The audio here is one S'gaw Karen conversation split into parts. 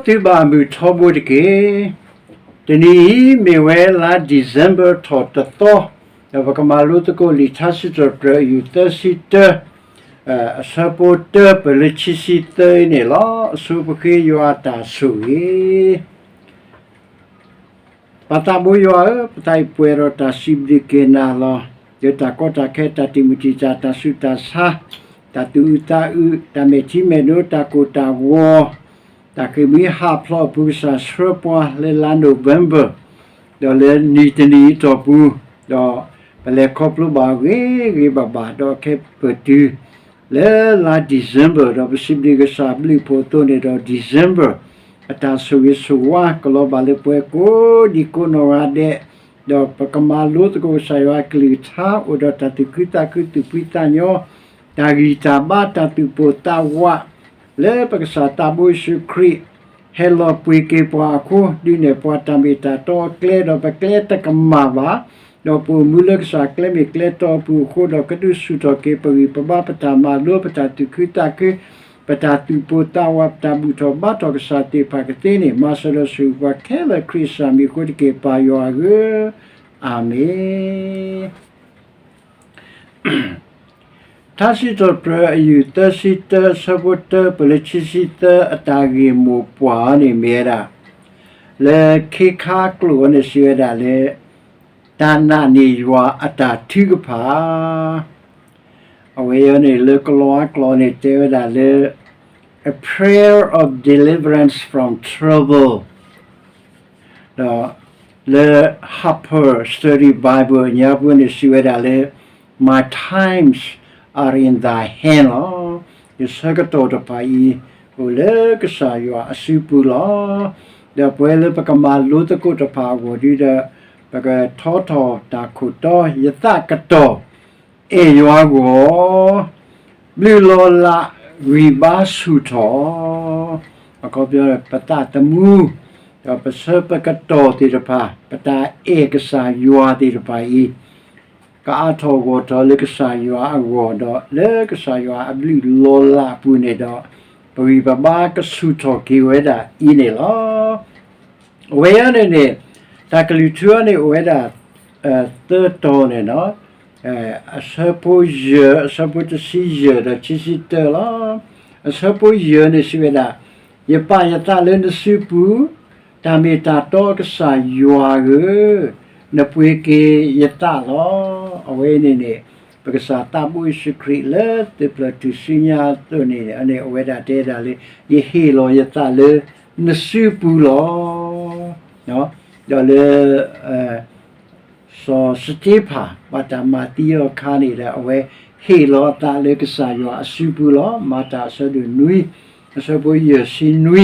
သုဘၣ်မုၢ်ထီဘိတက့ၢ်. တနံၤအံၤမ့ၢ်ဝဲလါ December ထီၣ်တသီ, ဒီးပကမၤလိသကိးလံာ်ထါစံးထီၣ်ပတြၢၤအယူၢ်သၢဆံတၢ, အဆၢဖိတၢပၢၢ်လၢခံဆံသၢအံၤန့ၣ်လီၤ. အဆိပဃ့ယွၤအတၢ်ဆိၣ်ဂ့ၤ ပၢ်သးဘိယွၤဧၢ, ပသးအံၤပှဲၤဒီးတၢ်စံးဘျုးက့ၤနၤလီၤ. ဒီးတၢ်ကီတၢ်ခဲ တၢ်တံာ်မုၢ်တံာ်တာ် တၢ်ဆူးတၢ်ဆါ, တၢ်သူၣ်အုးသးအုး, တၢ်မဲာ်ထံမဲာ်နိ, တၢ်ကိၢ်တၢ်ဂီၤ, တၢ်ဃ့ၢ်မှံဟးဖျိးအပူၤ ကစၢ်ဆှၢပှၤလၢလါ November ဒီးလၢနံၤတနံၤအံၤအတီၢ်ပူၤ, ဒီးပလဲၤခီဖျိဘၣ်ဂ့ၤဂ့ၤဘၣ်ဘၣ် ဒီးခဲပၢၢ်တုၤ လၢလါ December ဒီးပစံးဘျုးကစၢ်ဘျုးဖှိၣ်အသိးန့ၣ်ဒီး December အတၢ်ဆိၣ်ဂ့ၤဆိၣ်ဝါ ကလီၤဘၣ်လၢပှၤကိးဒံကိးနီၢ်ဂၤဒဲး, ဒီးပကမၤလိသကိးကစၢ်ယွၤအကလုၢ်ကထါ အိၣ်ဒီးတၢ်သူၣ်ခုသးခု သူၣ်ဖှံသးညီ, တၢ်ဂံၢ်တၢ်ဘါ တၢ်သူၣ်ပိၢ်သးဝး လၢပကစၢ်သးဘိယ့ၣ်ၡူးခရံာ် ဟဲလီၤပှ့ၤက့ၤပှၤအဃိ, ဒုးနဲၣ်ပှၤတၢ်မ့ၢ်တၢ်တီအကျဲ ဒီးပကျဲတကမၣ်ဘၣ်, ဒီးပအိၣ်မူလၢကစၢ်ကျဲမ့ၢ်ကျဲတီအပူၤအဃိ, ဒီးကဒုးဆူၣ်ထီၣ်က့ၤပဂံၢ်ပဘါ ပတၢ်မၤလိ ပတၢ်သူၣ်ခုသးခု ပတၢ်သူၣ်ပိၢ်သးဝး ပတၢ်ဘူၣ်ထီၣ်ဘါထီၣ်ကစၢ်သ့ၣ်တဖၣ်ကသ့န့ၣ် မၤစၢၤဒီးဆိၣ်ဂ့ၤပှၤခဲလၢာ် ခရံာ်စၢ်မံၤအဃိတက့ၢ် ပၢ်ယွၤဧၢ, အၤမ့ၣ်. ထါစံးထီၣ်ပတြၢၤအယူၢ်သၢဆံတၢ အဆၢဖိတၢပၢၢ်လၢခံဆံသၢ အတၢ်ဂ့ၢ်မိၢ်ပှၢ်န့ၣ်မ့ၢ်ဝဲဒၣ်, လၢခ့ခါကျိာ်အံၤန့ၣ်စံးဝဲဒၣ်လၢ တၢ်နာ်န့ၢ်ယွၤအတၢ်ထုကဖၣ်, အဝဲအံၤန့ၣ် လၢကလီအကျိာ်န့ၣ်တဲဝဲဒၣ်လၢ a prayer of deliverance from trouble ဒီးလၢ Harper Study Bible အညါပူၤန့ၣ်စံးဝဲဒၣ်လၢ My times are in thy hand လီၤ. ယဆၢကတီၢ်တဖၣ်အံၤ အိၣ်လၢကစၢ်ယွၤအစုပူၤလီၤ. ဒီးပဝဲလၢပကမၤလိသကိးတဖၣ်အဂီၢ်ဒ်ဒီး ပကထီထီၣ်တၢ်ခိၣ်တီ ယသးကတီၢ် အဲၣ်ယွၤအဂီၢ် ဘျုးလီၤလးဂံၢ်ဘါဆူၣ်ထီၣ်, အခီပညီ ပသးသမူ ဒီးပဆၢပကတီၢ်သ့ၣ်တဖၣ် ပတၢ်အဲၣ်ကစၢ်ယွၤသ့ၣ်တဖၣ်အံၤ ကအါထီၣ်ဂီၢ်ထီၣ်လၢကစၢ်ယွၤအဂီၢ်ဒီး လၢကစၢ်ယွၤအဘျုးလီၤလးအပူၤန့ၣ်ဒီး ပဂံၢ်ပဘါကဆူၣ်ထီၣ်က့ၤဝဲဒၣ်အံၤန့ၣ်လီၤ. အဝဲအံၤန့ၣ်န့ၣ် တၢ်ကလုၢ်ထူအံၤန့ၣ် အိၣ်ဝဲဒၣ် သၢတီၤန့ၣ်လီၤ. အဆၢဖိယဲၢ်, အဆၢဖိတဆံယဲၢ်ဒီးခံဆံတၢလီၤ. အဆၢဖိယဲၢ်န့ၣ်စံးဝဲဒၣ်, ယပာ်ယသးလၢနစုပူၤ, တၢ်မ့ၢ်တၢ်တီကစၢ်ယွၤဧၢ, နပှ့ၤက့ၤယသးလီၤ. အဝဲအံၤန့ၣ်န့ၣ် ပကစၢ်သးဘိယ့ၣ်ၡူးခရံာ်လၢသုးဖျၢၣ်ထူၣ်စုညါအသိးန့ၣ် အဝဲဒၣ်တဲဒၣ်လၢ ယဟ့ၣ်လီၤယသးလၢနစုပူၤလီၤ. ဒီးလၢ စီၤစတ့ဖၣ် ဘၣ်တၢ်မၤသံအီၤအခါန့ၣ်ဒီး အဝဲဟ့ၣ်လီၤအသးလၢကစၢ်ယွၤအစုပူၤလီၤ. မၤတၢ်အဆၢဒိၣ်နွံ အဆၢဖိယဲၢ်ဆံနွံ,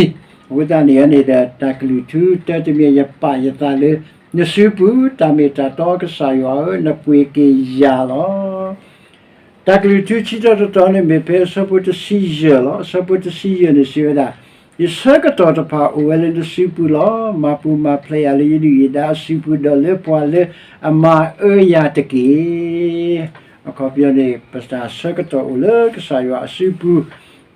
အဃိသတးန့ၣ်န့ၣ်ဒီး တၢ်ကလုၢ်ထူတၢတမံၤ ယပာ်ယသးလၢနစုပူၤ, တၢ်မ့ၢ်တၢ်တီကစၢ်ယွၤဧၢ, နပှ့ၤက့ၤယၤလီၤ. တၢ်ကလုၢ်ထူဆံးထီၣ်တတီၤန့ၣ်မ့ၢ်ဖဲအဆၢဖိတဆံယဲၢ်လီၤ. အဆၢဖိတဆံယဲၢ်န့ၣ်စံးဝဲဒၣ်, ယဆၢကတီၢ်တဖၣ်အိၣ်ဝဲလၢနစုပူၤလီၤ. မၤပူၤမၤဖျဲးယၤလၢယဒုၣ်ယဒါအစုပူၤ ဒီးလၢပှၤလၢအမၤအၢယၤတက့ၢ်. အခီပညီန့ၣ် ပတၢ်ဆၢကတီၢ်အိၣ်လၢကစၢ်ယွၤအစုပူၤ,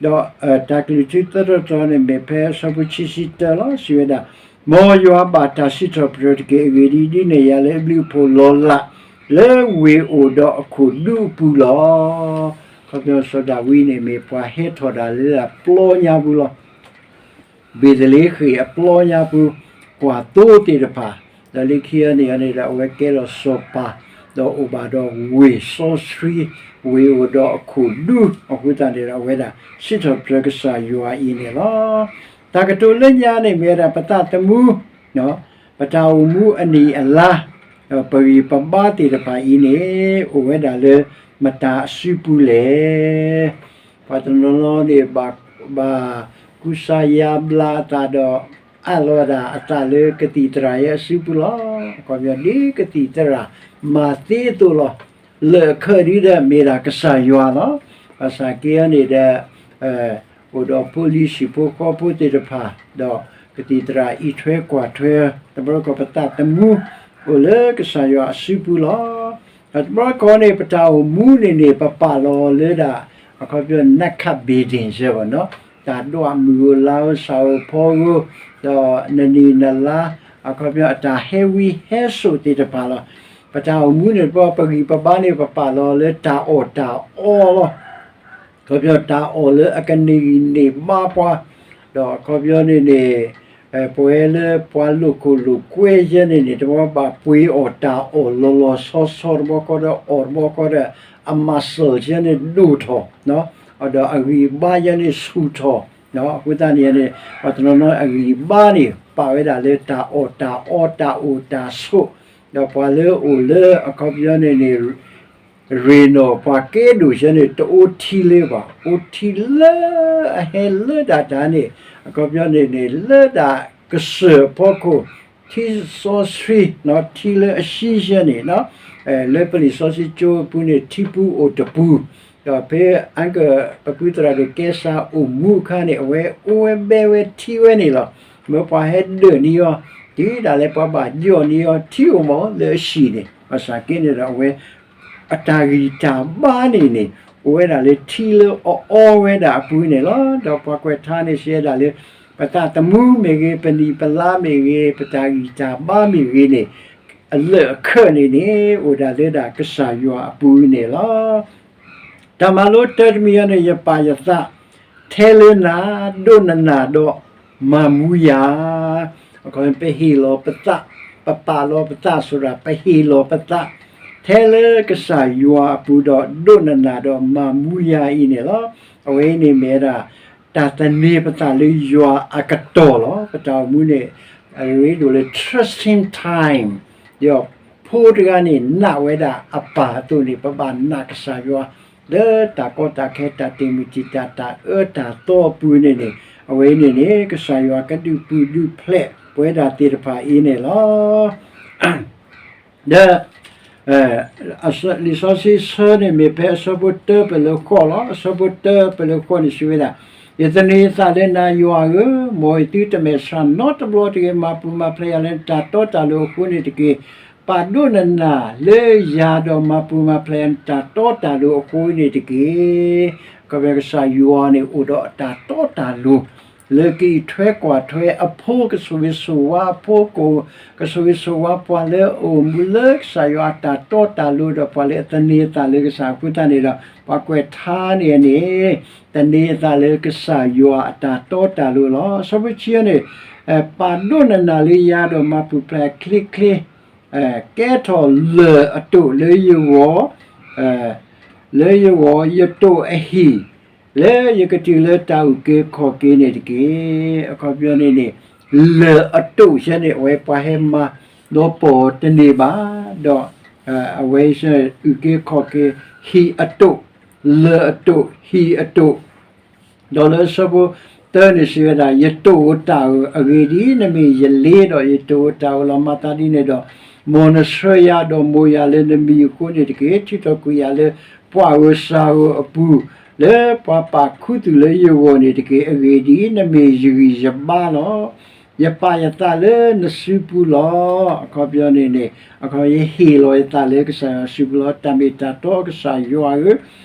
ဒီးတၢ်ကလုၢ်ထူသၢတီၤတီၤန့ၣ်မ့ၢ်ဖဲအဆၢဖိခံဆံတၢလီၤ. စံးဝဲဒၣ်, မ်ယွၤဘၣ်တၢ်စံးထီၣ်ပတြၢၤတက့ၢ်. အဂ့ၢ်ဒ်အံၤ, ဒုးနဲၣ်ယၤလၢအဘျုးအဖှိၣ်လီၤလး လၢဝ့ၢ်အိၣ်ဒီးအခိၣ်ဒူအပူၤလီၤ. အခီပညီစီၤဒၤဝံးန့ၣ်မ့ၢ်ပှၤဟဲထီၣ်ဒၣ်လၢပျီညါပူၤလီၤ. ဘ့းသလ့ဃ့ၣ်အပျီညါပူၤ ကွၢ်သိသ့ၣ်တဖၣ်, ဒီးလၢခံအံၤန့ၣ်န့ၣ်ဒီး အဝဲကဲထီၣ်စီၤပၤ, ဒီးအိၣ်ဘၣ်ဒီးဝ့ၢ်စီဆှံ, ဝ့ၢ်အိၣ်ဒီးအခိၣ်ဒူ, အဃိသတးန့ၣ်ဒီး အဝဲဒၣ်စံးထီၣ်ပတြၢၤကစၢ်ယွၤအံၤန့ၣ်လီၤ. တၢ်ကတိၤလၢညါန့ၣ်မ့ၢ်ဝဲဒၣ် ပသးသမူ ပတၢ်အိၣ်မူအနံၣ်အလါ, ဒီးပဂံၢ်ပဘါသ့ၣ်တဖၣ်အံၤန့ၣ် အိၣ်ဝဲဒၣ်လၢမတၤအစုပူၤလဲၣ်. ပှၤတနီၤနီၤန့ၣ် ဘၣ်ကူစါယါဘျါအသးဒီး အးလီၤဝဲဒၣ်အသးလၢကသံၣ်သရၣ်အစုပူၤလီၤ. အခီပညီဒ်ကသံၣ်သရၣ်မၤသ့အသိးလီၤ. လၢအခၢၣ်ဒ်ဒီးမ့ၢ်ဒၣ်ကစၢ်ယွၤလီၤ. ဘၣ်ဆၣ်က့အံၤန့ၣ်ဒီး အိၣ်ဒီးဖိလံၤဟံၣ်ဖိဃီဖိသ့ၣ်တဖၣ်, ဒီးကသံၣ်သရၣ်အံးထွဲကွၢ်ထွဲ, တဘျီခီပသးသမူ အိၣ်လၢကစၢ်ယွၤအစုပူၤလီၤ. ဒီးတဘျီခီန့ၣ် ပတၢ်အိၣ်မူန့ၣ်န့ၣ် ပပာ်လီၤလၢဒၣ် အခီပညီ နးခးဘ့ၣ်ဒ့ၣ်စၢၤဘၣ်နီၤ. တၢ်ဒွးမုၢ်ဧိၤလါဧိၤ စှၤဧိၤဖီဧိၤ, ဒီးနနံၤနလါ အခီပညီအတၢ်ဟဲဝံဟဲစိာ်သ့ၣ်တဖၣ်လီၤ. ပတၢ်အိၣ်မူန့ၣ်တဘျီ ပဂံၢ်ပဘါန့ၣ် ပပာ်လီၤလၢတၢ်အီၣ်တၢ်အီလီၤ. အခီပညီတၢ်အီၣ်လၢအကန့ၢ်ဂံၢ်န့ၢ်ဘါပှၤ, ဒီးအခီပညီန့ၣ်န့ၣ် ပဝဲလၢပှၤလိာ်ခိၣ်လိာ်ကွဲယဲန့ၣ်န့ၣ် တဘျီဘၣ်ပှ့ၤအီၣ်တၢ်အီၣ်လီၤလီၤဆီဆီ တဘျီဃီဒီးအီၣ်တဘျီဃီဒီး အ muscle ယဲန့ၣ်ဒိၣ်ထီၣ်, ဒီးအဂံၢ်အဘါယဲန့ၣ်ဆူၣ်ထီၣ်, အဃိသတးန့ၣ်န့ၣ် ပှၤတနီၤနီၤအဂံၢ်အဘါန့ၣ် ပာ်ဝဲဒၣ်လၢတၢ်အီၣ်တၢ်အီတၢ်အိၣ်တၢ်ဆိး, ဒီးပှၤလၢအိၣ်လၢအခီပညီန့ၣ်န့ၣ် ရ့ၣ်နီၣ်ပှၤကဲဒိၣ်ယဲန့ၣ် တအိၣ်ထံလၢၤဘၣ်, အိၣ်ထံလၢအဟဲလၢဒၣ်တၢ်န့ၣ် အခီပညီန့ၣ်န့ၣ် လၢဒၣ်ကစၢၢ်အဖီခိၣ် ထံစီဆှံ, ထံလၢအဆှံယဲန့ၣ် လၢပလံာ်စီဆှံကၠိအပူၤန့ၣ် ထံပူၤအိၣ်တပူၤ, ဒီးဖဲအက ပပုၢ်သရၣ်ဒိၣ်ကဲစၢ်အိၣ်မူအခါန့ၣ် အဝဲအိၣ်ဝဲဘဲဝဲထံဝဲန့ၣ်လီၤ. မ့ၢ်ပှၤဟဲဒၢးန့ၢ်အီၤ တုၤဒၣ်လဲာ်ပှၤဘၣ်ယီၢ်န့ၢ်အီၤ ထံအိၣ်မးလၢအဆံးန့ၣ် ဘၣ်ဆၣ်က့န့ၣ်ဒီးအဝဲ အတၢ်ဂံၢ်တၢ်ဘါန့ၣ်န့ၣ် အိၣ်ဝဲဒၣ်လၢထံလၢအအီဝဲဒၣ်အပူၤန့ၣ်လီၤ. ဒီးပှၤကွဲးထါန့ၣ်စံးဝဲဒၣ်လၢ ပသးသမူမ့ၢ်ဂ့ၤ, ပနံၣ်ပလါမ့ၢ်ဂ့ၤ, ပတၢ်ဂံၢ်တၢ်ဘါမ့ၢ်ဂ့ၤန့ၣ် အလၢာ်အခၢၣ်န့ၣ်န့ၣ် အိၣ်ဒၣ်လၢဒၣ်ကစၢ်ယွၤအပူၤန့ၣ်လီၤ. တၢ်မၤလိတၢတမံၤအံၤန့ၣ် ယပာ်ယသး ထဲလၢနၤ ဒိးနနၢ်ဒီးမၤမူယၤ, အခီပညီ ပဟ့ၣ်လီၤပသး, ပပာ်လီၤပသး ဆိုတာ ပဟ့ၣ်လီၤပသး ထဲလၢကစၢ်ယွၤအပူၤဒီး ဒိးနနၢ်ဒီးမၤမူယၤအံၤန့ၣ်လီၤ. အဝဲအံၤန့ၣ်မ့ၢ်ဝဲဒၣ် တၢ်သန့ၤပသးလၢယွၤအကတီၢ်လီၤ. ပတၢ်အိၣ်မူန့ၣ် အရ့ဒိၣ်လၢ trusting time, ဒီးဖိတဂၤန့ၣ် နာ်ဝဲဒၣ်အပၢ်အသိးန့ၣ် ပဘၣ်နာ်ကစၢ်ယွၤ လၢတၢ်ကီတၢ်ခဲ တၢ်တ့ၢ်မုၢ်တံာ်တာ် တၢ်အၢတၢ်သီအပူၤန့ၣ်န့ၣ် အဝဲအံၤန့ၣ်န့ၣ် ကစၢ်ယွၤကဒုးပူၤဒုးဖျဲးပဝဲဒၣ်သ့ၣ်တဖၣ်အံၤန့ၣ်လီၤ. ဒီး လံာ်စီဆှံဆၢန့ၣ်မ့ၢ်ဖဲအဆၢဖိတၢပလၢာ်ဃီလီၤ. အဆၢဖိတၢပလၢာ်ဃီန့ၣ်စံးဝဲဒၣ်, ယသန့ၤယသးလၢနၤယွၤဧၢ, မ်ယသုတမဲာ်ဆှးနီတဘျီတဂ့ၤ, မၤပူၤမၤဖျဲးယၤလၢနတၢ်တီတၢ်လိၤအဃိန့ၣ်တက့ၢ်. ပာ်ဒိးနနၢ်လၢယၤဒီးမၤပူၤမၤဖျဲးယၤလၢနတၢ်တီတၢ်လိၤအဃိန့ၣ်တက့ၢ်. အခီပညီကစၢ်ယွၤန့ၣ်အိၣ်ဒီးအတၢ်တီတၢ်လိၤ လၢကအံးထွဲကွၢ်ထွဲအဖိ ကဆိၣ်ဂ့ၤဆိၣ်ဝါအဖိ ကဆိၣ်ဂ့ၤဆိၣ်ဝါပှၤလၢအအိၣ်မူလၢကစၢ်ယွၤအတၢ်တီတၢ်လိၤ ဒီးပှၤလၢအသန့ၤအသးလၢကစၢ်အဃိသတးန့ၣ်ဒီး ပှၤကွဲးထါန့ၣ်န့ၣ် သန့ၤအသးလၢကစၢ်ယွၤအတၢ်တီတၢ်လိၤလီၤ. အဆၢဖိခံန့ၣ် ပာ်ဒိးနနၢ်လၢယၤဒီးမၤပူၤဖျဲးချ့ချ့ ကဲထီၣ်လၢၢ်အတိာ်လၢယဂီၢ် လၢယဂီၢ် ယတိာ်အဟံၣ် လၢယကတုၤလၢတၢ်အုၣ်က့ၤခီၣ်က့ၤန့ၣ်တက့ၢ်. အခီပညီန့ၣ်န့ၣ် လၢၢ်အတိာ်ယဲန့ၣ် အဝဲပှၤဟဲမၤဒီးပိာ်တန့ၢ်ဘၣ်, ဒီး အဝဲ အုၣ်က့ၤခီၣ်က့ၤ ဟံၣ်အတိာ် လၢၢ်အတိာ် ဟံၣ်အတိာ် ဒီးလၢအဆၢဖိသၢန့ၣ်စံးဝဲဒၣ်, ယတိာ်ဧိၤတၢ်ဧိၤ အဂ့ၢ်ဒ်အံၤ, နမ့ၢ်ယလ့ဒီး ယတိာ်ဧိၤတၢ်ဧိၤလီၤ. မၤသးဒ်န့ၣ်ဒီး မ်နဆှၢယၤဒီးမိၢ်ယၤလၢနမံၤအဃိန့ၣ်တက့ၢ်. ထုးထီၣ်ကွံာ်ယၤလၢပှၤဧိၤစၢ်ဧိၤအပူၤ, လၢပှၤပာ်ခူသူၣ်လၢယဂီၢ်န့ၣ်တက့ၢ်. အဂ့ၢ်ဒ်အံၤ, နမ့ၢ်ယဂံၢ်ယဘါလီၤ. ယပာ်ယသးလၢနစုပူၤလီၤ. အခီပညီန့ၣ်န့ၣ် အခီပညီ ယဟ့ၣ်လီၤယသးလၢကစၢ်ယွၤစုပူၤလီၤ. တၢ်မ့ၢ်တၢ်တီကစၢ်ယွၤဧၢ,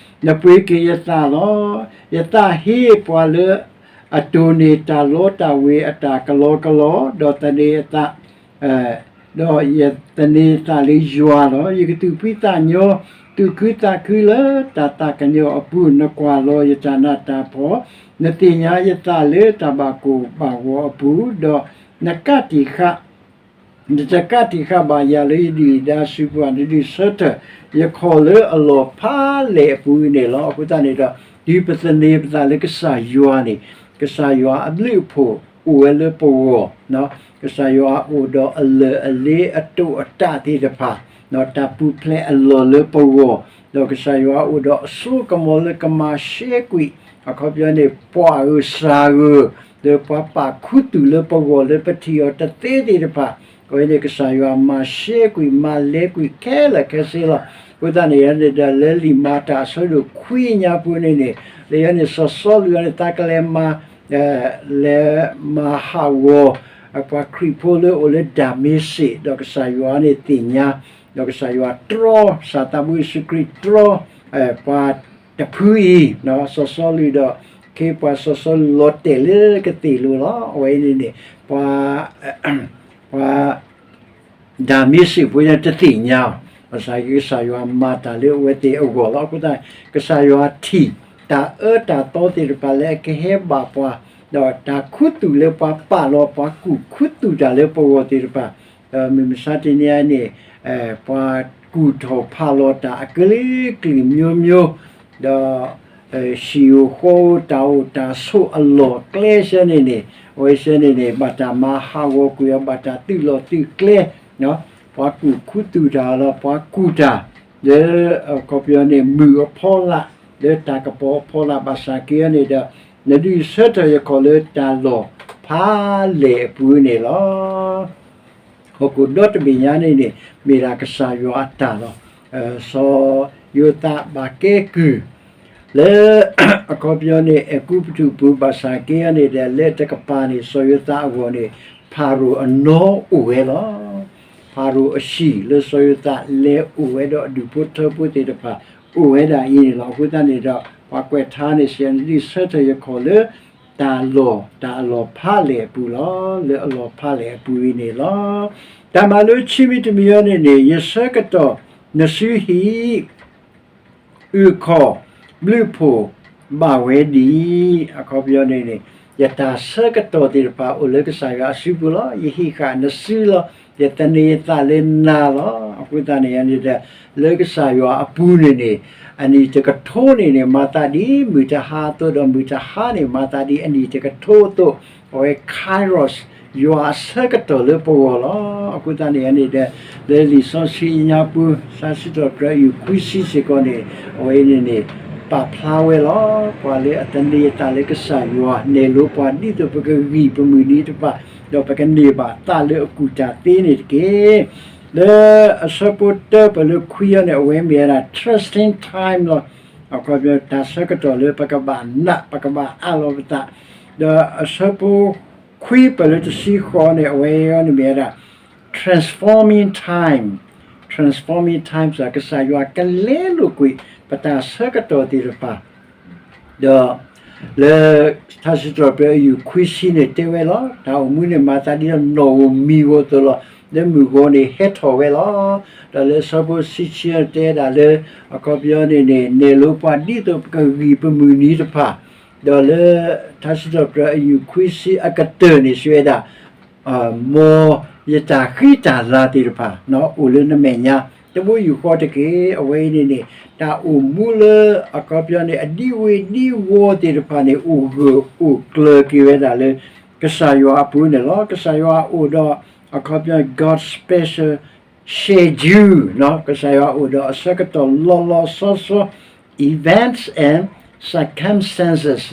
နပှ့ၤက့ၤယသးလီၤ. ယသးဟ့ပှၤလၢအတိၢ်န့ၢ်တၢ်လီတၢ်ဝ့ၤအတၢ်ကလီကလီ, ဒီးသန့ၤအသး ဒီးယသန့ၤယသးလၢယွၤလီၤ. ယကသူၣ်ဖှံသးညီ, သူၣ်ခုသးခုလၢတၢ်သးကညီၤအပူၤ, နကွၢ်လီၤယတၢ်နးတၢ်ဖှီၣ်, နသ့ၣ်ညါယသးလၢတၢ်ဘၣ်ကိၢ်ဘၣ်ဂီၤအပူၤ, ဒီးနကးတံာ်ဃာ် နတကးတံာ်ဃာ်ဘၣ်ယၤလၢယဒုၣ်ယဒါစုပူၤဘၣ်, နဒုးဆၢထၢၣ်ယခီၣ်လၢအလီၢ်ဖးလဲၢ်အပူၤန့ၣ်လီၤ. အဃိသတးန့ၣ်ဒီး တုၤပသန့ၤပသးလၢကစၢ်ယွၤန့ၣ် ကစၢ်ယွၤအဘျုးအဖှိၣ်အိၣ်ဝဲလၢပဂီၢ်, ကစၢ်ယွၤအိၣ်ဒီးအလၢၢ်အလ့အတိာ်အတၢ်သ့ၣ်တဖၣ်, တၢ်ပူၤဖျဲးအလီၢ်လၢပဂီၢ်, ဒီးကစၢ်ယွၤအိၣ်ဒီးအစိကမီၤလၢကမၤရှဲကွံာ်, အခီပညီန့ၣ် ပှၤဧိၤစၢ်ဧိၤ, လၢပှၤပာ်ခူသူၣ်လၢပဂီၢ်လၢပထံၣ်အီၤတသ့သ့ၣ်တဖၣ်, အဝဲန့ၣ်ကစၢ်ယွၤမၤရှဲကွံာ် မၤလဲကွံာ်ခဲလၢာ်ခဲဆ့လီၤ. အဃိသတးန့ၣ်န့ၣ်ဒီး လၢလံာ်မၤတၢ်အဆၢဒိၣ်ခွံညါပူၤန့ၣ်န့ၣ် လၢယဲန့ၣ် စီၤစီလူးန့ၣ် သးကလဲၤမၤ လဲၤမၤဟးဂီၤ ပှၤခရံာ်ဖိလၢအိၣ်လၢဒၤမ့းစ့း ဒီးကစၢ်ယွၤန့ၣ်သ့ၣ်ညါ, ဒီးကစၢ်ယွၤတြီ ကစၢ်သးဘိယ့ၣ်ၡူးခရံာ်တြီ ပှၤတဖုအံၤ, စီၤစီလူးဒီး ခ့ပှၤစီၤစီလူးလီၤတဲာ်လၢကသ့ၣ်လိၤလီၤ. အဝဲအံၤန့ၣ်န့ၣ် ပှၤ ပှၤ ဓမ္မစက်ဖိန့ၣ်တသ့ၣ်ညါအီၤ, ဘၣ်ဆၣ်ကစၢ်ယွၤမၤတၢ်လၢအဝဲသ့ၣ်အဂီၢ်လီၤ. အဃိသတး ကစၢ်ယွၤထံၣ်တၢ်အၢတၢ်သီသ့ၣ်တဖၣ်လၢအကဟဲဘၣ်ပှၤ, ဒီးတၢ်ခူသူၣ်လၢပှၤပာ်လီၤပှၤကူၣ်ခူသူၣ်တၢ်လၢပဂီၢ်သ့ၣ်တဖၣ်, ဒီးမုၢ်မဆါတနံၤအံၤန့ၣ် ပှၤကူၣ်ထီၣ်ဖးလီၤတၢ်အကလုာ်ကလုာ်မျိုးမျိုး, ဒီး ဟံၣ်ဧိၤဃီဧိၤတၢ်အိၣ်တၢ်ဆိးအလီၢ်အကျဲဆၢန့ၣ်န့ၣ်, အဝဲဆၢန့ၣ်န့ၣ် ဘၣ်တၢ်မၤဟးဂီၤကွံာ်အီၤ ဘၣ်တၢ်သုးလီၢ်သုးကျဲ, ပှၤကူၣ်ခူသူၣ်တၢ်လီၤ ပှၤကူၣ်တၢ် လၢ အခီပညီန့ၣ် မုၢ်အဖီလာ် လၢတၢ်ကပီၤအဖီလာ်ဘၣ်ဆၣ်က့အံၤန့ၣ်ဒီး နဒုးဆၢထၢၣ်ယခီၣ်လၢတၢ်လီၢ်ဖးလဲၢ်အပူၤန့ၣ်လီၤ. ဟီၣ်ခိၣ်ဒီတဘ့ၣ်ညါန့ၣ်န့ၣ် မ့ၢ်ဒၣ်ကစၢ်ယွၤအတၢ်လီၤ. စီၤယိၤသးဘၣ်ကဲကုၢ် လၢ အခီပညီန့ၣ် အဲၤကူပတူးပူၤဘၣ်ဆၣ်က့အံၤန့ၣ်ဒီး လၢတကပၤန့ၣ် စီၤယိၤသးအဂီၢ်န့ၣ် ဖၤရိၤအနီၣ်အိၣ်ဝဲလီၤ. ဖၤရိၤအဟံၣ်လၢစီၤယိၤသးလဲၤအိၣ်ဝဲဒီးအဒူၣ်ဖိထၢဖိသ့ၣ်တဖၣ် အိၣ်ဝဲဒၣ်အံၤန့ၣ်လီၤ. အဃိသတးန့ၣ်ဒီး ပှၤကွဲးထါန့ၣ် စံးနဒုးဆၢထၢၣ်ယခီၣ်လၢ တၢ်လီၢ် တၢ်အလီၢ်ဖးလဲၢ်အပူၤလီၤ. လၢအလီၢ်ဖးလဲၢ်အပူၤအံၤန့ၣ်လီၤ. တၢ်မၤလိခံမံၤတမံၤအံၤန့ၣ်န့ၣ် ယဆၢကတီၢ်နစုဟံၣ် အုၣ်ခီၣ် ဘျုးဖှိၣ်ဘၣ်ဝဲဒ်အံၤ, အခီပညီန့ၣ်န့ၣ် ယတၢ်ဆၢကတီၢ်သ့ၣ်တဖၣ်အိၣ်လၢကစၢ်ယွၤအစုပူၤလီၤ. ယဟံးဃာ်နစုလီၤ. ယသန့ၤယသးလၢနၤလီၤ. အဃိသတးန့ၣ်န့ၣ်ဒီး လၢကစၢ်ယွၤအပူၤန့ၣ်န့ၣ် အနံၣ်တကထိန့ၣ်န့ၣ် မၤသးဒ်မုၢ်တဟါအသိးဒီး မုၢ်တဟါန့ၣ် မၤသးဒ်အနံၣ်တကထိအသိး, အဝဲ Kairos ယွၤအဆၢကတီၢ်လၢပဂီၢ်လီၤ. အဃိသတးန့ၣ်န့ၣ်ဒီး လၢလံာ်စီဆှံညါပူၤ ထါစံးထီၣ်ပတြၢၤအယုၢ်ခွံဆံစ့ၢ်ကီးန့ၣ် အဝဲအံၤန့ၣ်န့ၣ် ပာ်ဖျါဝဲလီၤ. ပှၤလၢအသန့ၤအသးလၢကစၢ်ယွၤ နဲၣ်လိပှၤဒ်သိးပကဂံၢ်ပမုၢ်နံၤတဖၣ် ဒီးပကန့ၢ်ဘၣ်သးလၢအကူၣ်တၢ်သ့န့ၣ်တက့ၢ်. လၢအဆၢဖိတၢပၢၢ်လၢခွံအံၤန့ၣ် အဝဲမ့ၢ်ဝဲဒၣ် trusting time လီၤ. အခီပညီ တၢ်ဆၢကတီၢ်လၢပကဘၣ်နာ် ပကဘၣ်အးလီၤပသး, ဒီးအဆၢဖိခွံပၢၢ်လၢတဆံဃိးန့ၣ် အဝဲအံၤန့ၣ်မ့ၢ်ဝဲဒၣ် transforming time, transforming time စ့ၢ် ကစၢ်ယွၤကလဲလိာ်ကွံာ် ပတၢ်ဆၢကတီၢ်သ့ၣ်တဖၣ် ဒီး လၢ ထါစံးထီၣ်ပတြၢၤအယုၢ်ခွံဆံန့ၣ်တဲဝဲလီၤ. တၢ်အိၣ်မူန့ၣ်မၤသးဒ်ဒီးနီၣ်ဧိၤမံၤဧိၤအသိးလီၤ. လၢမုၢ်ဂီၤန့ၣ်ဟဲထီၣ်ဝဲလီၤ. ဒီးလၢဆၢဖိဆံဆံန့ၣ်တဲဒၣ်လၢ အခီပညီန့ၣ်န့ၣ် နဲၣ်လိပှၤဒ်သိးပကဂံၢ်ပမုၢ်နံၤတဖၣ်, ဒီးလၢ ထါစံးထီၣ်ပတြၢၤအယုၢ်ခွံဆံအကတၢၢ်န့ၣ် စံးဝဲဒၣ် မ်ယတၢ်ဃံတၢ်လၤသ့ၣ်တဖၣ် အိၣ်လၢနမဲာ်ညါ တဘိယူၢ်ဃီတက့ၢ်. အဝဲအံၤန့ၣ်န့ၣ် တၢ်အိၣ်မူလၢ အခီပညီန့ၣ် အဒံဝ့ဒံဝီသ့ၣ်တဖၣ်န့ၣ် အိၣ်ဂၢၢ်အိၣ်ကျၢၤက့ၤဝဲဒၣ်လၢ ကစၢ်ယွၤအပူၤန့ၣ်လီၤ. ကစၢ်ယွၤအိၣ်ဒီး အခီပညီ God's special schedule ကစၢ်ယွၤအိၣ်ဒီးအဆၢကတီၢ်လီၤလီၤဆီဆီ events and circumstances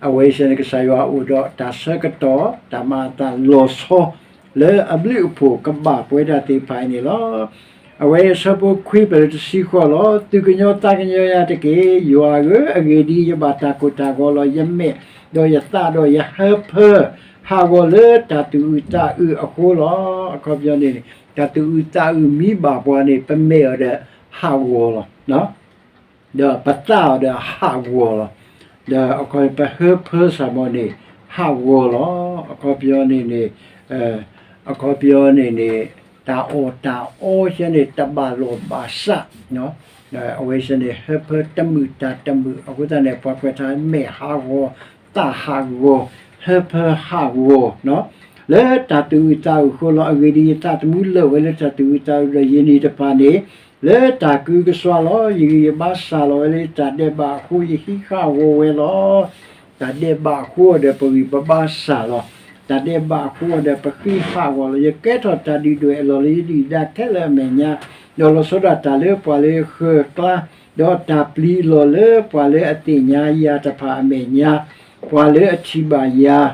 အဝဲစ့ၢ်န့ၣ် ကစၢ်ယွၤအိၣ်ဒီးတၢ်ဆၢကတီၢ် တၢ်မၤအသးလီၤဆီ လၢအဘျုးအဖှိၣ်ကဘၣ်ပဝဲဒၣ်သ့ၣ်တဖၣ်အံၤန့ၣ်လီၤ. အဝဲအဆၢဖိခွံပၢၢ်လၢတဆံဃိးလီၤ. သူၣ်ကညီၤသးကညီၤယၤတက့ၢ် ယွၤဧၢ, အဂ့ၢ်ဒ်အံၤ ယဘၣ်တၢ်ကိၢ်တၢ်ဂီၤလီၤ. ယမဲာ်ဒီးယသးဒီးယဟၢဖၢ ဟးဂီၤလၢတၢ်သူၣ်အုးသးအုးအဃိလီၤ. အခီပညီန့ၣ် တၢ်သူၣ်အုးသးအုးမံဘၣ်ပှၤန့ၣ် ပမဲာ်အီၤဒီးဟးဂီၤလီၤ. ဒီးပသးအီၤဒီးဟးဂီၤလီၤ. ဒီးအခီပညီ ပဟၢဖၢစ့ၢ်ကီးန့ၣ် ဟးဂီၤလီၤ. အခီပညီန့ၣ်န့ၣ် အခီပညီန့ၣ်န့ၣ် တၢ်အီၣ်တၢ်အီဆၢန့ၣ် တဘၣ်လိာ်ဘၣ်စး အဝဲစ့ၢ်န့ၣ် ဟၢဖၢတမုာ်တၢ်တမုာ် အဃိသတးန့ၣ် ပှၤကွဲးထါမဲာ်ဟးဂီၤ သးဟးဂီၤ ဟၢဖၢဟးဂီၤ လၢတၢ်သူၣ်အုးသးအုးအဃိလီၤ. အဂ့ၢ်ဒ်အံၤ ယသးသမူလၢာ်ဝဲလၢတၢ်သူၣ်အုးသးအုးဒီး ယနံၤတဖၣ်န့ၣ် လၢတၢ်ကုကစွါလီၤ. ယဂံၢ်ယဘါစၢ်လီၤဝဲလၢတၢ်ဒဲးဘးအဃိ ယဟံးဃာ်ဂီၤဝဲလီၤ. တၢ်ဒဲးဘးအဃိဒီး ပဂံၢ်ပဘါစၢ်လီၤ. တၢ်ဒဲးဘးအဃိဒီး ပဃံးဟးဂီၤလီၤ. ယကဲထီၣ်တၢ်ဒုၣ်ဒွဲၣ်အလီၢ်လၢယဒုၣ်ဒါခဲလၢာ်အမဲာ်ညါ, ဒီးလီၤဆီဒၣ်တၢ်လၢပှၤလၢယဃၢၤကျါ, ဒီးတၢ်ပျံၤလီၤလၢပှၤလၢအသ့ၣ်ညါယၤတဖၣ်အမဲာ်ညါ, ပှၤလၢအထံၣ်ဘၣ်ယၤ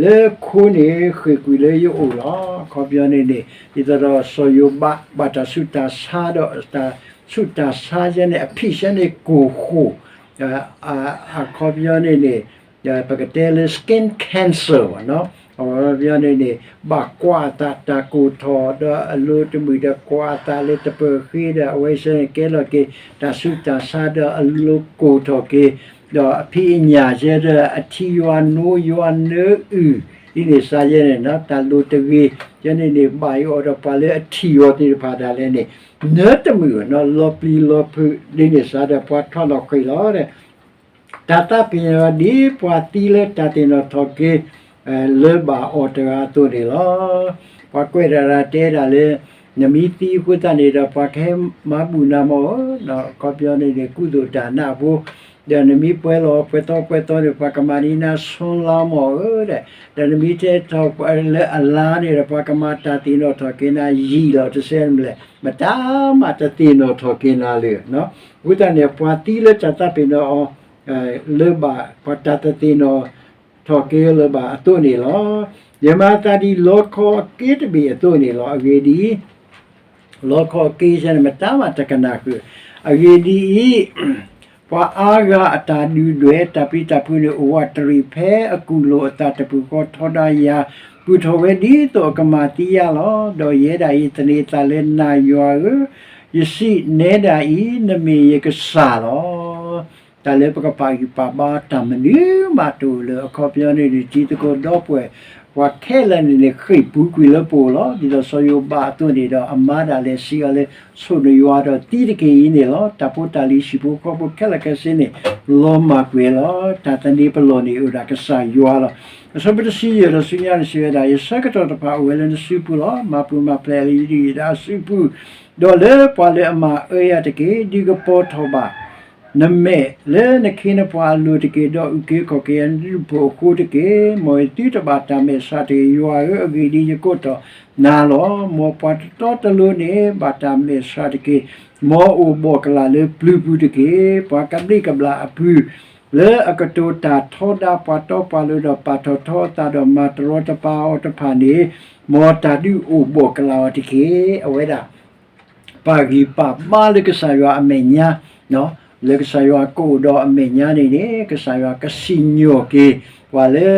လၢခိန့ၣ် ဃ့ၢ်ကွံာ်လၢယအိၣ်လီၤ. အခီပညီန့ၣ်န့ၣ် ဒ်သိးဒီးစီၤယိၤဘး ဘၣ်တၢ်ဆူးတၢ်ဆါဒီး တၢ်ဆူးတၢ်ဆါယဲန့ၣ် အဖံးဆဲန့ၣ်ကိၢ်ဃိၣ်, အခီပညီန့ၣ်န့ၣ် ပကတဲလၢ skin cancer ဘၣ်နီၤ, အခီပညီန့ၣ်န့ၣ် ဘၣ်ကွၢ်အသးတၢ်ကိၢ်ထီၣ် ဒီးအလိၤတမုာ်ဒီးကွၢ်အသးလၢတပၢၢ်ဃ့ဒီး အဝဲစ့ၢ်န့ၣ် ကဲလီၤက့ၤ တၢ်ဆူးတၢ်ဆါဒီးအလိၤကိၢ်ထီၣ်က့ၤ ဒီးအဖံးအညၣ်ယဲဒီး အထံယွၤနိယွၤနၢအုၣ် ဒ်န့ၣ်စါယဲန့ၣ် တၢ်လိၤတဂ့ၤ ယဲန့ၣ်န့ၣ် ဘၣ်ယိၣ်အီၤဒီးပှၤလၢအထံၣ်အီၤသ့ၣ်တဖၣ်ဒၣ်လဲာ်န့ၣ် နၢတမုာ် လီၤပျံၤလီၤဖုး ဒ်န့ၣ်စါဒီးပှၤထီၣ်လီၤဃံးလီၤဒီး တၢ်သးပ့ၤနီၣ်ဒ်ပှၤသံလၢတၢ်သ့ၣ်နီၣ်ထီၣ်က့ၤ လၢဘၣ်အီၤတဂၤအသိးန့ၣ်လီၤ. ပှၤကွဲးတၢ်ဒၣ်တဲဒၣ်လၢ နမ့ၢ်သံအဃိသတးန့ၣ်ဒီး ပှၤကဟဲမၤဘူၣ်နၤမ့ၢ်ဧါ, အခီပညီန့ၣ်န့ၣ် ကုသိၣ်တၢ်နးအဖိ, ဒီးနမ့ၢ်ပှဲၤလီၤပှဲၤသီပှဲၤသီန့ၣ် ပှၤကမၤန့ၢ်နၤဆူလါမ့ၢ်ဧါ, ဒီးနမ့ၢ်ထဲထီၣ်လၢအလါန့ၣ်ဒီး ပှၤကမၤတၢ်သ့ၣ်နီၣ်ထီၣ်က့ၤနၤယံာ်လီၤတစဲးမလဲၣ်, မတၤမးတသ့ၣ်နီၣ်ထီၣ်က့ၤနၤလၢၤ. အဃိသတးန့ၣ် ပှၤသံလၢတၢ်သးပ့ၤနီၣ်အီၤ လၢဘၣ်ပှၤတၢ်တသ့ၣ်နီၣ်ထီၣ်က့ၤလၢၤဘၣ်အသိးန့ၣ်လီၤ. ယမၤသးဒ်လီခီအက့တဘ့ၣ်အသိးန့ၣ်လီၤ. အဂ့ၢ်ဒ်အံၤ, လီခီအက့ယဲန့ၣ် မတၤမးတကနၣ်ဃုာ်. အဂ့ၢ်ဒ်အံၤ, ပှၤအါဂၤအတၢ်ဒုၣ်ဒွဲၣ်တၢ်ပျံၤတၢ်ဖုးန့ၣ် အိၣ်ဝးတရံးဖဲအကူၣ်လိာ်အသးတပူၤဃီထီဒါယၤ, ပူၤထီၣ်ဝဲဒ်သိးအကမၤသံယၤလီၤ. ဒီးယဲဒၣ်အံၤ သန့ၤသးလၢနၤယွၤဧၢ, ယစံးနဲဒၣ်အံၤ နမ့ၢ်ယကစၢ်လီၤ. တၢ်လၢပကပာ်ဂံၢ်ပာ်ဘါတၢ်မနုၤမးတအိၣ်လၢၤ. အခီပညီန့ၣ်န့ၣ် တံၤသကိးဒီပုၢ်ဝဲၢ် ပှၤခဲလၢာ်န့ၣ်န့ၣ် ဃ့ၢ်ပူၤကွံာ်လၢပအိၣ်လီၤ. ဒ်သိးစီၤယိၤဘးအသိးန့ၣ်ဒီး အမါဒၣ်လဲာ်စံးအီၤလၢ ဆိၣ်နယွၤဒီးသံတက့ၢ်အံၤန့ၣ်လီၤ. တၢ်ဖိတၢ်လံၤဟံၣ်ဖိဃီဖိခဲလၢာ်ခဲဆ့န့ၣ် လီၤမၢ်ကွံာ်လီၤ. တၢ်သန့ၤပလီၢ်န့ၣ်အိၣ်ဒၣ်ကစၢ်ယွၤလီၤ. အဆၢဖိတဆံယဲၢ်ဒီးဆူညါန့ၣ်စံးဝဲဒၣ်, ယဆၢကတီၢ်တဖၣ်အိၣ်ဝဲလၢနစုပူၤလီၤ. မၤပူၤမၤဖျဲးလၢယဒုၣ်ယဒါအစုပူၤ, ဒီးလၢပှၤလၢအမၤအၢယၤတက့ၢ်. ဒုးကပီၤထီၣ်ဘၣ် နမဲာ်လၢနခ့နပှၤအလိၤတက့ၢ်, ဒီးအုၣ်က့ၤခီၣ်က့ၤယၤနဒူၣ်ဖိအဃိတက့ၢ်. မ်ယသုတဘၣ်တၢ်မဲာ်ဆှးတဂ့ၤ, ယွၤဧၢ, အဂ့ၢ်ဒ်အံၤ, ယကိးထီၣ်နၤလီၤ. မ်ပှၤတတီတလိၤန့ၣ် ဘၣ်တၢ်မဲာ်ဆှးတက့ၢ်. မ်အအိၣ်ဘှီၣ်ကလာ်လၢပျုၤပူၤတက့ၢ်. ပှၤကဘျံးကဘျၣ်အပူၤ လၢအကတိၤတၢ်ထီဒါပှၤတီပှၤလိၤဒီး ပာ်ထီၣ်ထီအသးဒီး မၤတရီတပါအီၤတဖၣ်န့ၣ်, မ်တၢ်ဒုးအိၣ်ဘှီၣ်ကလာ်အီၤတက့ၢ်. အဝဲဒၣ် ပာ်ဂံၢ်ပာ်ဘါလၢကစၢ်ယွၤအမဲာ်ညါ, လၢကစၢ်ယွၤကအိၣ်ဒီးအမဲာ်ညါန့ၣ်န့ၣ် ကစၢ်ယွၤကစံၣ်ညီၣ်က့ၤ ပှၤလၢ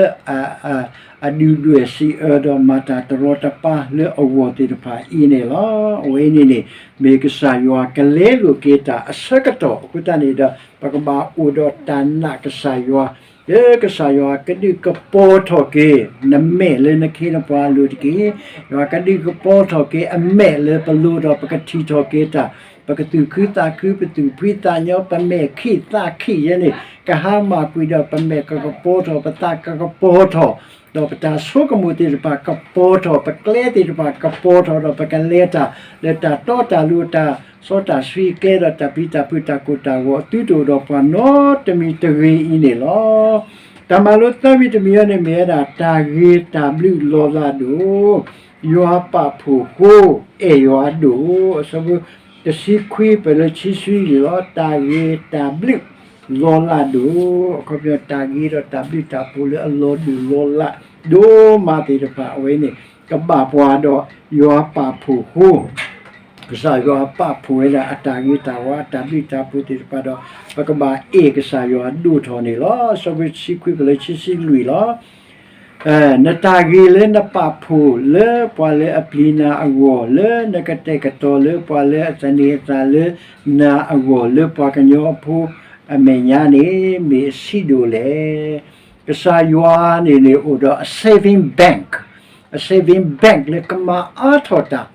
အဒုၣ်ဒွဲၣ်စံးအၢဒီးမၤတၢ်တရီတပါလၢအဂီၢ်သ့ၣ်တဖၣ်အံၤန့ၣ်လီၤ. အဝဲအံၤန့ၣ်န့ၣ် မ့ၢ်ကစၢ်ယွၤကလဲလိာ်က့ၤတၢ်အဆၢကတီၢ်အဃိသတးန့ၣ်ဒီး ပကဘၣ်အိၣ်ဒီးတၢ်နာ်ကစၢ်ယွၤ လၢကစၢ်ယွၤကဒုးကပီၤထီၣ်က့ၤ နမဲာ်လၢနခ့နပှၤအလိၤတက့ၢ်. ယွၤကဒုးကပီၤထီၣ်က့ၤအမဲာ်လၢပလိၤဒီး ပကထံၣ်ထီၣ်က့ၤတၢ်, ပကသူၣ်ခုသးခု, ပသူၣ်ဖှံသးညီ, ပမဲာ်ခံးသးခံးယဲန့ၣ် ကဟါမၢ်ကွံာ်ဒီး ပမဲာ်ကကပီၤထီၣ်, ပသးကကပီၤထီၣ်, ဒီးပတၢ်ဆိကမိၣ်သ့ၣ်တဖၣ်ကပီၤထီၣ်, ပကျဲသ့ၣ်တဖၣ်ကပီၤထီၣ်ဒီး ပကလဲၤတၢ်လၢတၢ်တီတၢ်လိၤ တၢ်စီတၢ်ဆှံကျဲဒီး တၢ်ပျံၤတၢ်ဖုး တၢ်ကိၢ်တၢ်ဂီၤ သုတအိၣ်ဒီးပှၤနီတမံၤတဂ့ၤအံၤန့ၣ်လီၤ. တၢ်မၤလိသၢမံၤတမံၤအံၤန့ၣ် မ့ၢ်ဝဲဒၣ် တၢ်ဂ့ၤတၢ်ဘျုးလီၤလးဒိၣ်, ယွၤပာ်ဖှိၣ်ဃိ အဲၣ်ယွၤဒိၣ်, အဆၢဖိတဆံခွံ ပၢၢ်လၢခံဆံလွံၢ်လီၤ. တၢ်ဂ့ၤတၢ်ဘျုးလီၤလးဒိၣ်, အခီပညီ တၢ်ဂ့ၤဒီးတၢ်ဘျုးတၢ်ဖှိၣ်လၢအလီၤဒိၣ်လီၤလးဒိၣ်မးသ့ၣ်တဖၣ် အဝဲန့ၣ် ကဘၣ်ပှၤဒီးယွၤပာ်ဖှိၣ်ဃိ ကစၢ်ယွၤပာ်ဖှိၣ်ဝဲဒၣ်အတၢ်ဂ့ၤတၢ်ဝါ အတၢ်ဘျုးတၢ်ဖှိၣ်သ့ၣ်တဖၣ်ဒီး ပကဘၣ်အဲၣ်ကစၢ်ယွၤဒိၣ်ထီၣ်န့ၣ်လီၤ. အဆၢဖိတဆံခွံ ပၢၢ်လၢခံဆံလွံၢ်လီၤ. နတၢ်ဂ့ၤလၢနပာ်ဖှိၣ်လၢပှၤလၢအပျံၤနၤအဂီၢ်, လၢနကတဲာ်ကတီၤလၢပှၤလၢအသန့ၤအသးလၢနၤအဂီၢ်, လၢပှၤကညီအဖိအမဲာ်ညါန့ၣ် မ့ၢ်အဆံးဒိၣ်လဲၣ်. ကစၢ်ယွၤန့ၣ်န့ၣ် အိၣ်ဒီးအ saving bank, အ saving bank လၢကမၤအါထီၣ်တၢ်,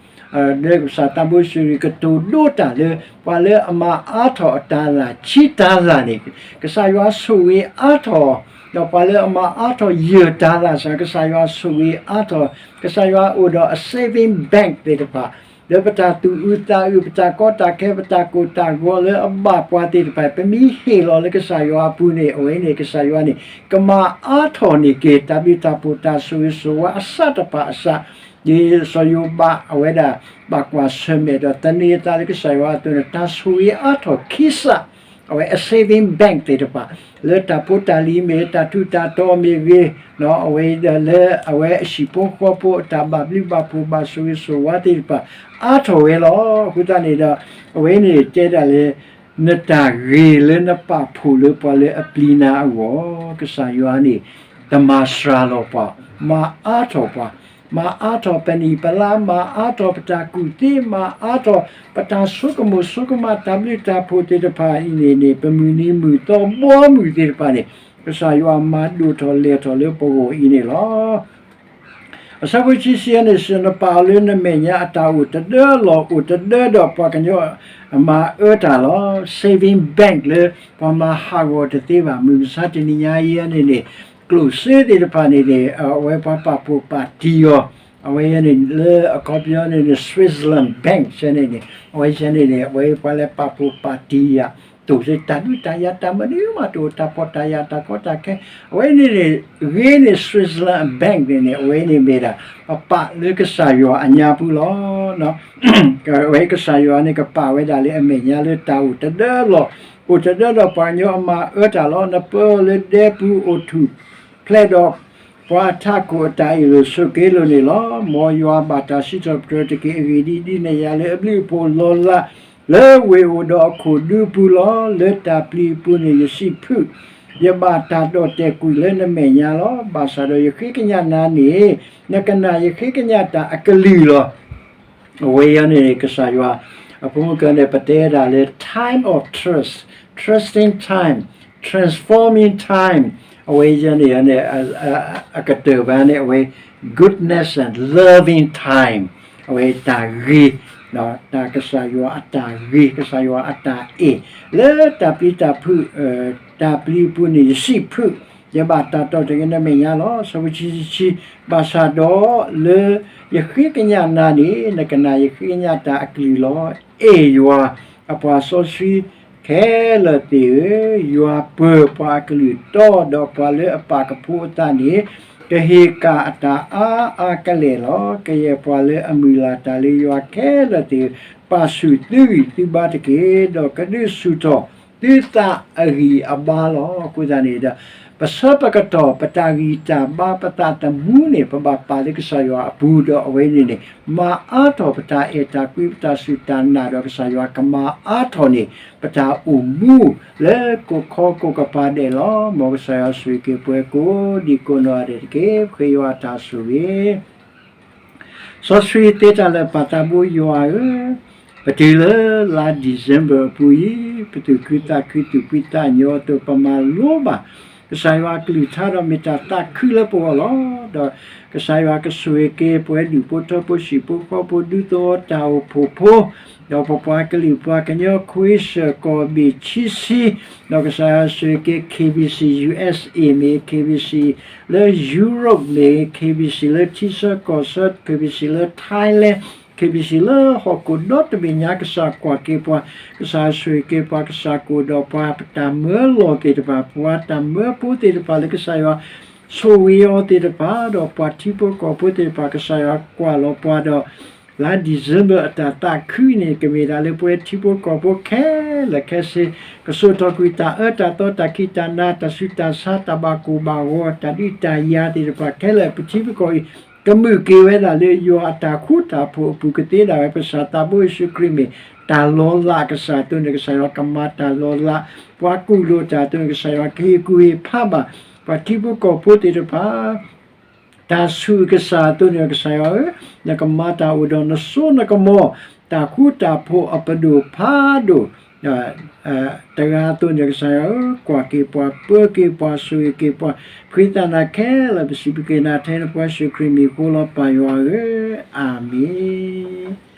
လၢကစၢ်သးဘိစူၤရံကတိၤဒိတၢ်လၢ ပှၤလၢအမၤအါထီၣ်အတၤလၣ် ဆံတၤလၣ်န့ၣ် ကစၢ်ယွၤဆိၣ်ဂ့ၤအါထီၣ်, ဒီးပှၤလၢအမၤအါထီၣ်ယဲၢ်တၤလၣ်စ့ၢ် ကစၢ်ယွၤဆိၣ်ဂ့ၤအါထီၣ်, ကစၢ်ယွၤအိၣ်ဒီးအ saving bank သ့ၣ်တဖၣ် လၢပတၢ်သူၣ်အုးသးအုး ပတၢ်ကီတၢ်ခဲ ပတၢ်ကိၢ်တၢ်ဂီၤလၢအဘၣ်ပှၤသ့ၣ်တဖၣ် ပမ့ၢ်ဟ့ၣ်လီၤလၢကစၢ်ယွၤအပူၤန့ၣ် အဝဲန့ၣ်ကစၢ်ယွၤန့ၣ် ကမၤအါထီၣ်န့ၢ်က့ၤ တၢ်ဘျုးတၢ်ဖှိၣ်တၢ်ဆိၣ်ဂ့ၤဆိၣ်ဝါအစးတဖၣ်အစး, ဒ်စီၤယိၤဘးအဝဲဒၣ် ဘၣ်ကွၢ်ဆၢၣ်မဲာ်ဒီးသန့ၤအသးလၢကစၢ်ယွၤအသိးန့ၣ် တၢ်ဆိၣ်ဂ့ၤအါထီၣ်ခံစး အဝဲအ saving bank သ့ၣ်တဖၣ် လၢတၢ်ဖိတၢ်လံၤမ့ၢ်ဂ့ၤ တၢ်ထူးတၢ်တီၤမ့ၢ်ဂ့ၤ, အဝဲဒီးလၢအဝဲအဟံၣ်ဖိဃီဖိအတၢ်ဘၣ်ဘျုးဘၣ်ဖှိၣ်ဘၣ်ဆိၣ်ဂ့ၤဆိၣ်ဝါသ့ၣ်တဖၣ် အါထီၣ်ဝဲလီၤ. အဃိသတးန့ၣ်ဒီး အဝဲန့ၣ်တဲဒၣ်လၢ နတၢ်ဂ့ၤလၢနပာ်ဖှိၣ်လၢပှၤလၢအပျံၤနၤအဂီၢ် ကစၢ်ယွၤန့ၣ် တမၤစှၤလီၤပှၤ, မၤအါထီၣ်ပှၤ, မၤအါထီၣ်ပနံၣ်ပလါ, မၤအါထီၣ်ပတၢ်ကူၣ်သ့, မၤအါထီၣ်ပတၢ်ဆိကမိၣ်ဆိကမး တၢ်ဘျုးတၢ်ဖှိၣ်သ့ၣ်တဖၣ်အံၤန့ၣ်န့ၣ် ပမုၢ်နံၤမုၢ်သီ ဘီမုၢ်သ့ၣ်တဖၣ်န့ၣ် ကစၢ်ယွၤမၤဒိၣ်ထီၣ်လဲၢ်ထီၣ်လၢပဂီၢ်အံၤန့ၣ်လီၤ. အဆၢဖိခံဆံအံၤန့ၣ် စံးနပာ်အီၤလၢနမဲာ်ညါအတၢ်အိၣ်တဒၢလီၤ, အိၣ်တဒၢဒီးပှၤကညီအမၤအၢတၢ်လီၤ. Saving bank လၢပှၤမၤဟးဂီၤတသ့ဘၣ်. မုၢ်မဆါတနံၤညါအံၤန့ၣ်န့ၣ် ကျိၣ်စ့သ့ၣ်တဖၣ်န့ၣ်န့ၣ် အဝဲပှၤပာ်ဖှိၣ်ပာ်တံၢ်အီၤ, အဝဲန့ၣ်လၢအခီပညီန့ၣ်န့ၣ် Switzerland Bank ဆဲန့ၣ်န့ၣ် အဝဲဆဲန့ၣ်န့ၣ် အဝဲပှၤလၢပာ်ဖှိၣ်ပာ်တံၢ်ယၤ တိၢ်လၢတၢ်ဒုးတၢ်ယၤ တၢ်မနုၤမးတအိၣ် တၢ်ဖှီၣ်တၢ်ယာ် တၢ်ကီတၢ်ခဲ အဝဲန့ၣ်န့ၣ် ဂ့ၤန့ၣ် Switzerland Bank န့ၣ်န့ၣ် အဝဲန့ၣ်မ့ၢ်ဒၣ် ပပာ်လၢကစၢ်ယွၤအညါပူၤလီၤ. အဝဲကစၢ်ယွၤန့ၣ်ကပာ်ဝဲဒၣ်လၢအမဲာ်ညါလၢတၢ်အိၣ်တဒၢလီၤ, အိၣ်တဒၢဒီးပှၤကညီအမၤအၢတၢ်လီၤ. နပၢအီၤလၢဒဲပူၤအိၣ်ထူၣ်ဖျဲးဒီး ပှၤအထးခိၣ်အတၢ်အ့ၣ်လိာ်ဆိးက့လိာ်န့ၣ်လီၤ. မ်ယွၤဘၣ်တၢ်စံးထီၣ်ပတြၢၤတက့ၢ်. အဂ့ၢ်ဒ်အံၤ ဒုးနဲၣ်ယၤလၢအဘျုးအဖှိၣ်လီၤလး လၢဝ့ၢ်အိၣ်ဒီးအခိၣ်ဒူပူၤလီၤ. လၢတၢ်ပျံၤအပူၤန့ၣ် ယစံးဖုး, ယဘၣ်တၢ်ဒီၣ်တဲာ်ကွံာ်လၢနမဲာ်ညါလီၤ. ဘၣ်ဆၣ်ဒီးယဃ့ကညးနၤန့ၣ် နကနၣ်ယဃ့ကညးတၢ်အကလုၢ်လီၤ. အဝဲအံၤန့ၣ် ကစၢ်ယွၤ အဖိမုၣ်ကန့ၣ် ပတဲဒၣ်လၢ time of trust, trusting time, transforming time အဝဲအံၤန့ၣ် အကတၢၢ်ဘၣ်န့ၣ် အဝဲ goodness and loving time အဝဲတၢ်ဂ့ၤ, တၢ်ကစၢ်ယွၤအတၢ်ဂ့ၤ ကစၢ်ယွၤအတၢ်အဲၣ် လၢတၢ်ပျံၤတၢ်ဖုး တၢ်ပျံၤအပူၤန့ၣ် ယစံးဖုး, ယဘၣ်တၢ်ဒီၣ်တဲာ်ကွံာ်နမဲာ်ညါလီၤ. ဆၢဖိခံဆံခံ, ဘၣ်ဆၣ်ဒီးလၢယဃ့ကညးနၤန့ၣ် နကနၣ်ယဃ့ကညးတၢ်အကလုၢ်လီၤ. အဲၣ်ယွၤအပှၤစီဆှံခဲလၢာ်သ့ၣ်ဧၢ, ယွၤပၢၤပှၤအကလုၢ်တီဒီးပှၤလၢအပာ်ကဖိအသးန့ၣ် ကဟ့ၣ်ကၣ်အတၢ်အါအါကလဲာ်လီၤ. ကယဲၢ်ပှၤလၢအမုၢ်လၢ်တၢ်လၢယွၤခဲလၢာ်သ့ၣ်ဧၢ, ပာ်ဆူၣ်သုဂံၢ်သုဘါတက့ၢ်, ဒီးကဒုးဆူၣ်ထီၣ်သုသးအဂံၢ်အဘါလီၤ. အဃိသတးန့ၣ်ဒီး ပဆၢပကတီၢ် ပတၢ်ဂံၢ်တၢ်ဘါ ပသးသမူန့ၣ် ပဘၣ်ပာ်လၢကစၢ်ယွၤအပူၤ ဒီးအဝဲန့ၣ်န့ၣ် မၤအါထီၣ်ပတၢ်အဲၣ်တၢ်ကွံ ပတၢ်စူၢ်တၢ်နာ်ဒီးကစၢ်ယွၤ ကမၤအါထီၣ်န့ၣ် ပတၢ်အိၣ်မူလၢကိးခီကိးကပၤဒဲးလီၤ. မ်ကစၢ်ယွၤဆိၣ်ဂ့ၤက့ၤပှၤကိးဒံကိးနီၢ်ဂၤဒဲးတက့ၢ်. ပဃ့ယွၤအတၢ်ဆိၣ်ဂ့ၤ စီဆှံသ့တၢ်လၢာ်ပာ်သးဘိယွၤဧၢ, ပတုၤလၢလါ December အပူၤအံၤ, ပသူၣ်ခုသးခုသူၣ်ဖှံသးညီအသိး ပမၤလိဘၣ် ကစၢ်ယွၤအကလုၢ်ကထါဒီးမ့ၢ်တၢ်သးခုလၢပဂီၢ်လီၤ. ဒီးကစၢ်ယွၤကဆိၣ်ဂ့ၤက့ၤပှၤဒူၣ်ဖိထၢဖိ ဟံၣ်ဖိဃီဖိ ဒူသဝီတၢ်အိၣ်ဖှိၣ်ဖိ ဒီးပပှၤကလုာ်ပှၤကညီခွံဆၢၣ်ကီၢ်ဘ့ၣ်ခံဆံ, ဒီးကစၢ်ယွၤဆိၣ်ဂ့ၤက့ၤ KBC USA မ့ၢ် KBC လၢ Europe မ့ၢ် KBC လၢထံဆၢကီၢ်ဆၢ KBC လၢ Thailand, KBC လၢဟီၣ်ခိၣ်ဒီတဘ့ၣ်ညါ ကစၢ်ကွၢ်က့ၤပှၤ, ကစၢ်ဆိၣ်ဂ့ၤက့ၤပှၤကစၢ်ကအိၣ်ဒီးပှၤ ပတၢ်မၢလီၤသ့ၣ်တဖၣ် ပှၤတၢ်မၢဖိသ့ၣ်တဖၣ်လၢကစၢ်ယွၤဆိၣ်ဂ့ၤအီၤသ့ၣ်တဖၣ် ဒီးပှၤထံဖိကီၢ်ဖိသ့ၣ်တဖၣ် ကစၢ်ယွၤကွၢ်လီၤပှၤဒီး လါ December အတၢ်သးခုန့ၣ် ကမ့ၢ်ဒၣ်လၢပဝဲထံဖိကီၢ်ဖိခဲလၢာ်ခဲဆ့ ကစိာ်ထီၣ်ကွံာ်တၢ်အၢတၢ်သီ တၢ်ခံးတၢ်နၤ တၢ်ဆူးတၢ်ဆါ တၢ်ဘၣ်ကိၢ်ဘၣ်ဂီၤ တၢ်ဒုးတၢ်ယၤသ့ၣ်တဖၣ်ခဲလၢာ် ပထံပကီၢ်အံၤ ကမုာ်က့ၤဝဲဒၣ်လၢယွၤအတၢ်ဃူတၢ်ဖိးအပူၤ ကသ့ဒၣ်ဝဲ ပကစၢ်သးဘိယ့ၣ်ၡူးခရံာ်မ့ၢ်တၢ်လီၤလးအကစၢ်အသိးန့ၣ် ကစၢ်ယွၤကမၤတၢ်လီၤလး, ပှၤကူၣ်လိာ်တၢ်အသိးန့ၣ် ကစၢ်ယွၤကဟ့ၣ်ကူၣ်ဟ့ၣ်ဖးဘၣ် ပှၤထံဖိကီၢ်ဖိသ့ၣ်တဖၣ် တၢ်ဆူးကစၢ်အသိးန့ၣ် ကစၢ်ယွၤဧၢ, နကမၤတၢ်အိၣ်ဒီးနစိနကမီၤ, တၢ်ဃူတၢ်ဖိးအပဒိၣ်ဖးဒိၣ် တဂၤအသိးန့ၣ် ကစၢ်ယွၤဧၢ, ကွၢ်က့ၤပှၤ ပၢက့ၤပှၤ ဆိၣ်ဂ့ၤက့ၤပှၤ, ပဃ့သးနၤခဲလၢာ် ပစံးဘျုးက့ၤနၤထဲန့ၣ် ပှၤယ့ၣ်ၡူးခရံာ်မံၤအဃိလီၤ ပၢ်ယွၤဧၢ, အၤမ့ၣ်.